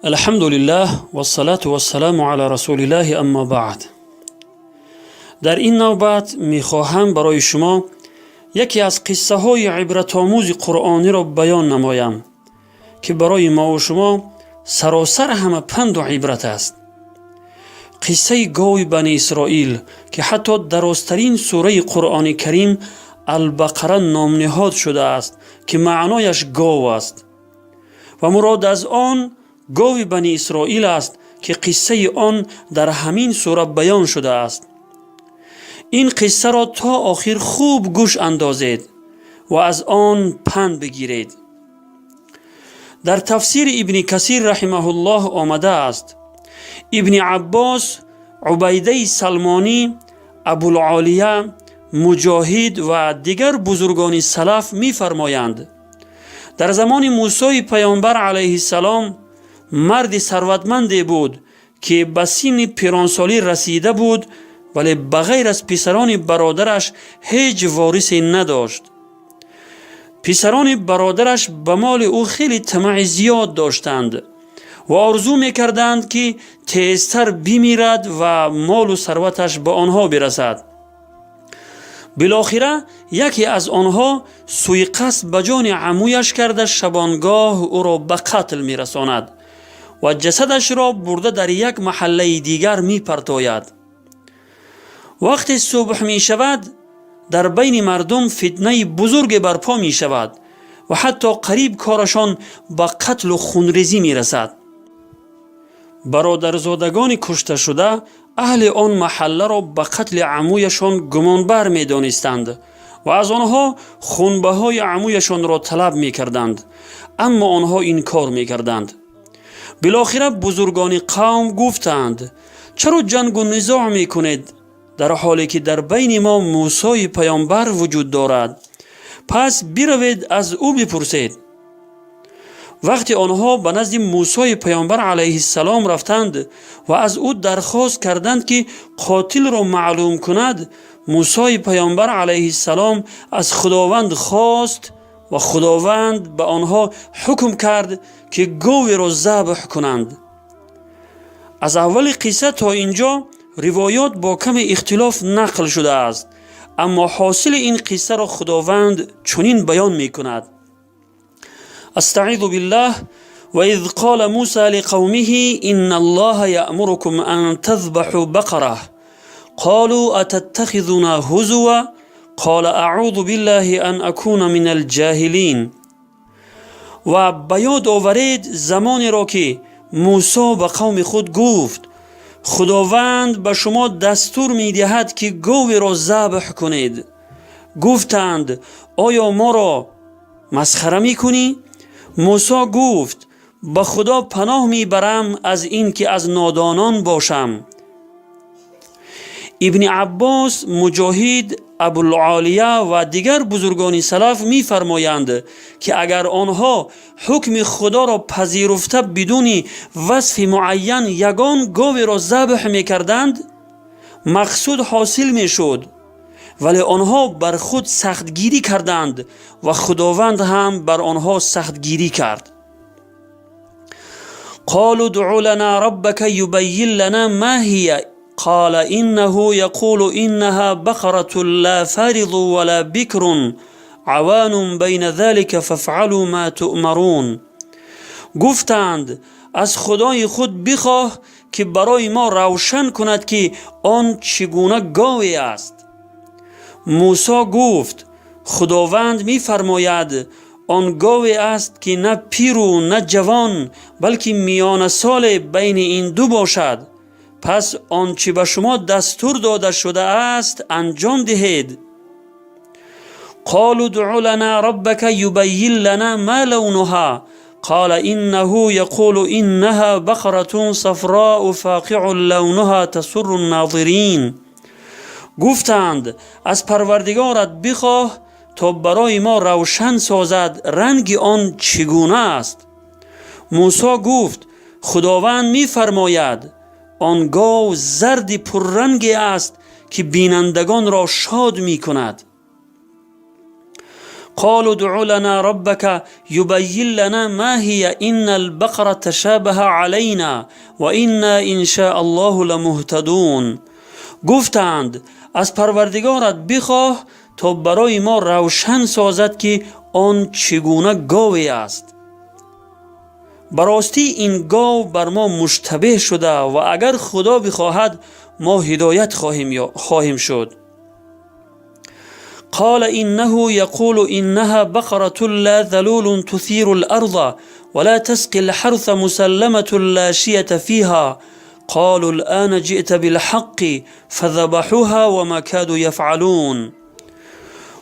Алҳамдулиллаҳ вассалату вассаламу ала расулиллаҳи, аммо баъд. Дар ин навбат мехоҳам барои шумо яке аз қиссаҳои ибратомӯзи қуръониро баён намоям, ки барои мову шумо саросар ҳама панду ибрат аст. Қиссаи гови Бани Исроил, ки ҳатто дарозтарин сураи Қуръони Карим Албақара номниҳод шудааст, ки маънояш гов аст ва мурод аз он гови Бани Исроил аст, ки қиссаи он дар ҳамин сура баён шудааст. Ин қиссаро то охир хуб гӯш андозед ва аз он панд бигиред. Дар тафсири Ибни Касир раҳимаҳуллоҳ омадааст: Ибни Аббос, Убайдаи Салмонӣ, Абулолия, Муҷоҳид ва дигар бузургони салаф мефармоянд: дар замони Мусои паёмбар алайҳиссалом марди сарватманде буд, ки ба синни пиронсолӣ расида буд, вале ба ғайр аз писарони бародараш ҳеҷ ворисе надошт. Писарони бародараш ба моли ӯ хеле тамаъи зиёд доштанд ва орзу мекарданд, ки тезтар бимирад ва молу сарваташ ба онҳо бирасад. Билохира яке аз онҳо сӯиқасд ба ҷони амӯяш карда, шабонгоҳ ӯро ба қатл мерасонад ва ҷасадашро бурда дар як маҳаллаи дигар мепартояд. Вақте субҳ мешавад, дар байни мардум фитнаи бузурге барпо мешавад ва ҳатто қариб корашон ба қатлу хунрезӣ мерасад. Бародарзодагони кушташуда аҳли он маҳалларо ба қатли амӯяшон гумонбар медонистанд ва аз онҳо хунбаҳои амӯяшонро талаб мекарданд, аммо онҳо инкор мекарданд. Билохира бузургони қавм гуфтанд: «Чаро ҷангу низоъ мекунед, дар ҳоле ки дар байни мо Мусои паёмбар вуҷуд дорад? Пас биравед, аз ӯ бипурсед». Вақте онҳо ба назди Мусои паёмбар алайҳиссалом рафтанд ва аз ӯ дархост карданд, ки қотилро маълум кунад, Мусои паёмбар алайҳиссалом аз Худованд хост ва Худованд ба онҳо ҳукм кард, ки говеро забҳ кунанд. Аз аввали қисса то ин ҷо ривоёт бо каме ихтилоф нақл шудааст, аммо ҳосили ин қиссаро Худованд чунин баён мекунад: أستعيذ بالله: وإذ قال موسى لقومه إن الله يأمركم أن تذبحوا بقرة قالوا أتتخذنا هزوا قال أعوذ بالله أن أكون من الجاهلين. Ва ба ёд оваред замонеро, ки Мусо ба қавми худ гуфт: «Худованд ба шумо дастур медиҳад, ки говеро забҳ кунед». Гуфтанд: «Оё моро масхара мекунӣ?» Мусо гуфт: «Ба Худо паноҳ мебарам аз ин ки аз нодонон бошам». Ибни Аббос, Муҷоҳид, Абулолия ва дигар бузургони салаф мефармоянд, ки агар онҳо ҳукми Худоро пазируфта, бидуни васфи муайян ягон говеро забҳ мекарданд, мақсуд ҳосил мешуд, вале онҳо бар худ сахтгирӣ карданд ва Худованд ҳам бар онҳо сахтгирӣ кард. قالوا ادع لنا ربك يبين لنا ما هي قال إنه يقول إنها بقرة لا فارض ولا بكر عوان بين ذلك فافعلوا ما تؤمرون. Гуфтанд: «Аз Худои худ бихоҳ, ки барои мо равшан кунад, ки он чӣ гуна гове аст». Мусо гуфт: «Худованд мефармояд: он гове аст, ки на пиру на ҷавон, балки миёнасоле байни ин ду бошад. Пас он чӣ ба шумо дастур дода шудааст, анҷом диҳед». قالوا ادع لنا ربك يبين لنا ما لونها قال إنه يقول إنها بقرة صفراء فاقع لونها تسر الناظرين. Гуфтанд: «Аз Парвардигорат бихоҳ, то барои мо равшан созад ранги он чӣ гуна аст». Мусо гуфт: «Худованд мефармояд: он гов зарди пурранге аст, ки бинандагонро шод мекунад». قالوا ادع لنا ربك يبين لنا ما هي إن البقرة تشابه علينا وإنا إن شاء الله لمهتدون. Гуфтанд: аз Парвардигорат бихоҳ, то барои мо равшан созад, ки он чӣ гуна гове аст. Ба ростӣ, ин гов бар мо муштабеҳ шуда ва агар Худо бихоҳад, мо ҳидоят хоҳем шуд. قال إنه يقول إنها بقرة لا ذلول تثير الأرض ولا تسقي الحرث مسلمة لا شية فيها. قالوا الآن جئت بالحق فذبحوها وما كادوا يفعلون.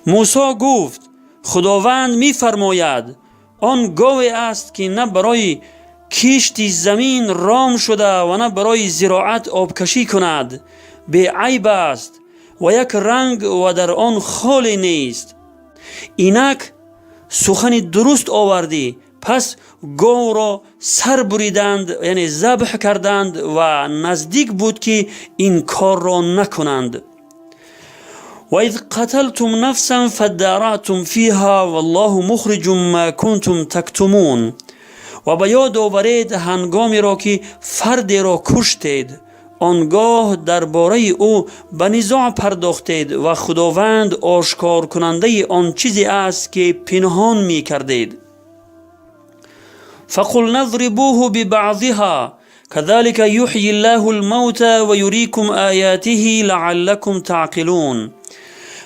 Мусо гуфт: Худованд мефармояд, он гове аст, ки на барои кишти замин ром шуда ва на барои зироат обкашӣ кунад, беайб аст ва як ранг ва дар он холе нест. Инак сухани дуруст овардӣ. Пас говро сар буриданд, яъне забҳ карданд, ва наздик буд, ки ин корро накунанд. وإذ قتلتم نفسا فادارأتم فيها والله مخرج ما كنتم تكتمون. Ва ба ёд оваред ҳангомеро, ки фардеро куштед, он гоҳ дар бораи ӯ ба низоъ пардохтед ва Худованд ошкоркунандаи он чизе аст, ки пинҳон мекардед. فقلنا اضربوه ببعضها كذلك يحيي الله الموتى ويريكم آياته لعلكم تعقلون.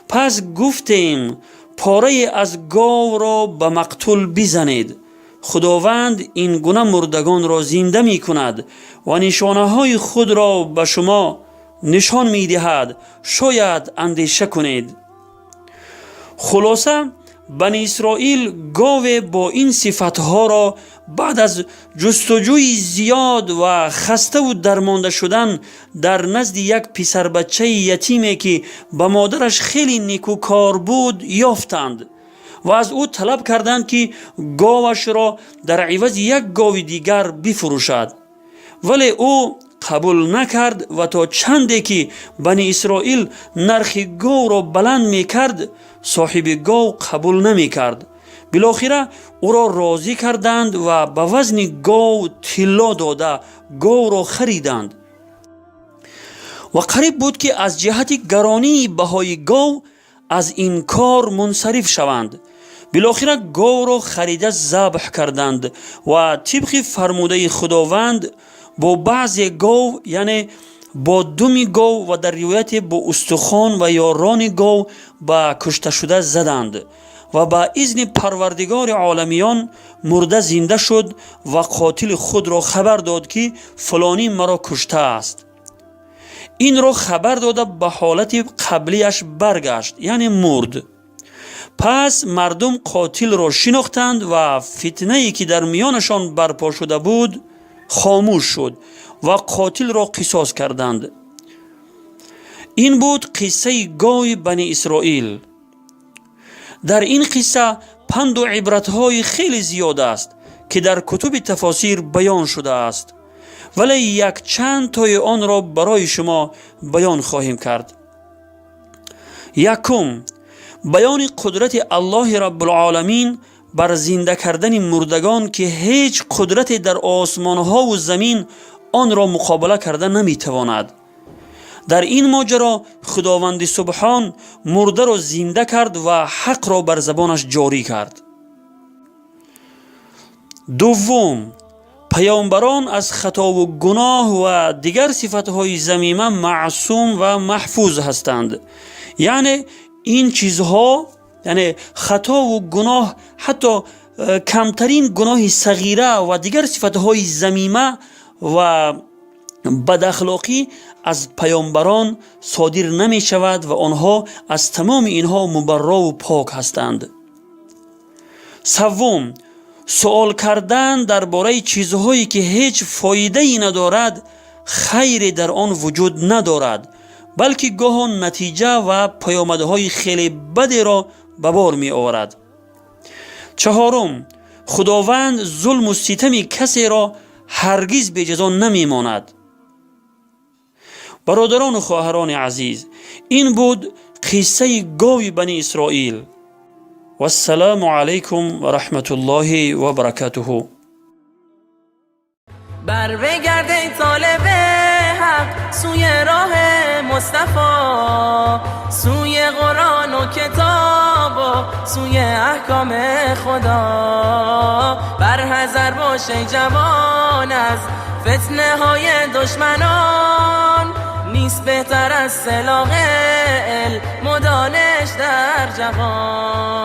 Пас гуфтем: порае аз говро ба мақтул бизанед. Худованд ин гуна мурдагонро зинда мекунад ва нишонаҳои худро ба шумо нишон медиҳад, шояд андеша кунед. Хулоса, Бани Исроил гове бо ин сифатҳоро баъд аз ҷустуҷӯи зиёд ва хаставу дармонда шудан дар назди як писарбачаи ятиме, ки ба модараш хеле некӯкор буд, ёфтанд ва аз ӯ талаб карданд, ки говашро дар ивази як гови дигар бифурӯшад. Вале ӯ қабул накард ва то чанде ки Бани Исроил нархи говро баланд мекард, соҳиби гов қабул намекард. Билохира ӯро розӣ карданд ва ба вазни гов тилло дода, говро хариданд. Ва қариб буд, ки аз ҷиҳати гаронии баҳои гов аз ин кор мунсариф шаванд. Билохира говро харида, забҳ карданд ва тибқи фармудаи Худованд бо баъзе гов, яъне бо думи гов ва дар ривояте бо устухон ва ё рони гов ба кушташуда заданд ва ба изни Парвардигори оламиён мурда зинда шуд ва қотили худро хабар дод, ки фалонӣ маро куштааст. Инро хабар дода, ба ҳолати қаблияш баргашт, яъне мурд. Пас мардум қотилро шинохтанд ва фитнае, ки дар миёнашон барпо шуда буд, хомӯш шуд ва қотилро қисос карданд. Ин буд қиссаи гови Бани Исроил. Дар ин қисса панду ибратҳои хеле зиёд аст, ки дар кутуби тафосир баён шудааст, вале якчанд тои онро барои шумо баён хоҳем кард. Якум: баёни қудрати Аллоҳи Раббулоламин бар зинда кардани мурдагон, ки ҳеҷ қудрате дар осмонҳову замин онро муқобила карда наметавонад. Дар ин моҷаро Худованди Субҳон мурдаро зинда кард ва ҳақро бар забонаш ҷорӣ кард. Дуввум: паёмбарон аз хатову гуноҳ ва дигар сифатҳои замима маъсум ва маҳфуз ҳастанд, яъне ин чизҳо, яъне хатову гуноҳ, ҳатто камтарин гуноҳи сағира ва дигар сифатҳои замима ва бадахлоқӣ аз паёмбарон содир намешавад ва онҳо аз тамоми инҳо мубаррову пок ҳастанд. Саввум: суол кардан дар бораи чизҳое, ки ҳеҷ фоидае надорад, хайре дар он вуҷуд надорад, балки гоҳо натиҷа ва паёмадҳои хеле бадеро ба бор меоварад. Чаҳорум: Худованд зулму ситами касеро ҳаргиз беҷазо намемонад. Бародарону хоҳарони азиз, ин буд қиссаи гови Бани Исроил. Вассалому алайкум ва раҳматуллоҳи ва баракатуҳу. بر بگرد ای طالب حق سوی راه مصطفی، سوی قرآن و کتاب و سوی احکام خدا. بر حذر باش ای جوان از فتنه های دشمنان، نیست بهتر از سلاح علم و دانش در جهان.